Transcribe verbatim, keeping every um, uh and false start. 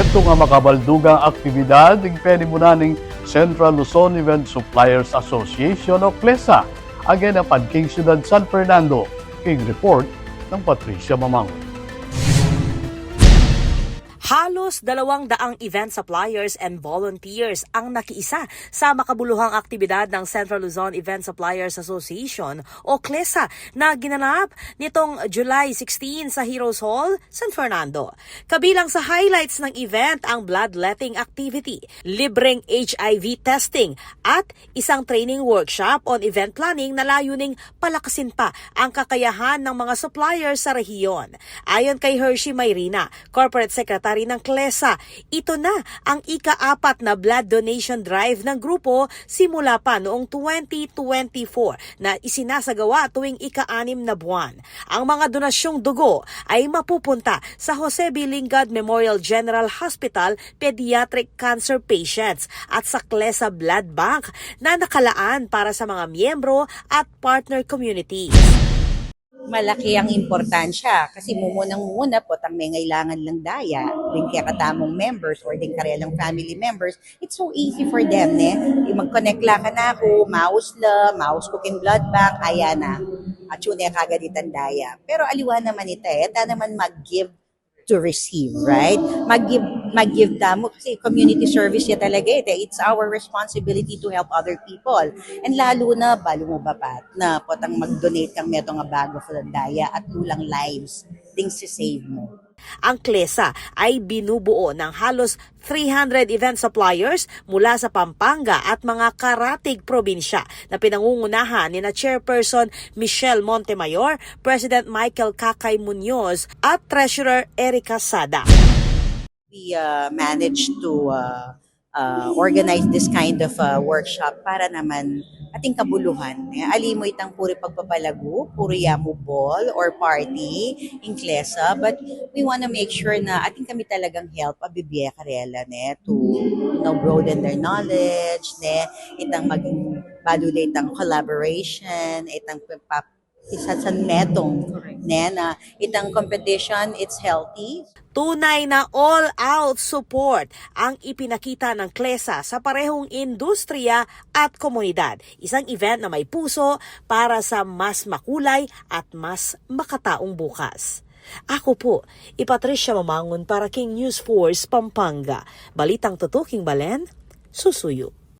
Tunga makabaldugang aktibidad ing penimunan ning Central Luzon Event Suppliers Association o CLESA, agena pa king Syudad San Fernando. King report nang Patricia Mamang. Halos dalawang daang event suppliers and volunteers ang nakiisa sa makabuluhang aktibidad ng Central Luzon Event Suppliers Association o CLESA na ginanap nitong July sixteen sa Heroes Hall, San Fernando. Kabilang sa highlights ng event ang bloodletting activity, libreng H I V testing, at isang training workshop on event planning na layuning palakasin pa ang kakayahan ng mga supplier sa rehiyon. Ayon kay Hershey Mayrina, Corporate Secretary ng CLESA, ito na ang ika-apat na blood donation drive ng grupo simula pa noong twenty twenty-four na isinasagawa tuwing ika-anim na buwan. Ang mga donasyong dugo ay mapupunta sa Jose B. Lingad Memorial General Hospital pediatric cancer patients at sa CLESA Blood Bank na nakalaan para sa mga miyembro at partner communities. Malaki ang importansya kasi mumunang-muna potang mengailangan lang daya, ding kekatamung members or ding karelang family members, it's so easy for them, ne? Mag-connect la kanaku, maus la, maus ku king blood bank, ayan na. At yun e kagad itang daya. Pero aliwa naman ita e, ta naman mag-give to receive, right? Mag-give, mag-give tamu kasi community service ya talaga e. It's our responsibility to help other people. And lalo na, balu mu ba pa, na potang mag-donate kang metung a bag of daya at nulang lives ding si-save mu. Ang CLESA ay binubuo ng halos three hundred event suppliers mula sa Pampanga at mga karatig probinsya na pinangungunahan ni na Chairperson Michelle Montemayor, President Michael Kakay Muñoz at Treasurer Erica Sada. We uh, managed to uh, uh, organize this kind of uh, workshop para naman ating kabuluhan. E, ali mu itang puri pagpapalagu, puri ya mu ball or party ing CLESA, but we wanna make sure na ating kami talagang help a bibie karela, ne, to, you know, broaden their knowledge, ne, itang maging balu la itang collaboration, itang pap-, isa sa metung, ne, na itang competition, it's healthy. Tunay na all-out support ang ipinakita ng CLESA sa parehong industriya at komunidad. Isang event na may puso para sa mas makulay at mas makataong bukas. Ako po, i Patricia Mamangun para king News Force Pampanga. Balitang tutuking balen, susuyu.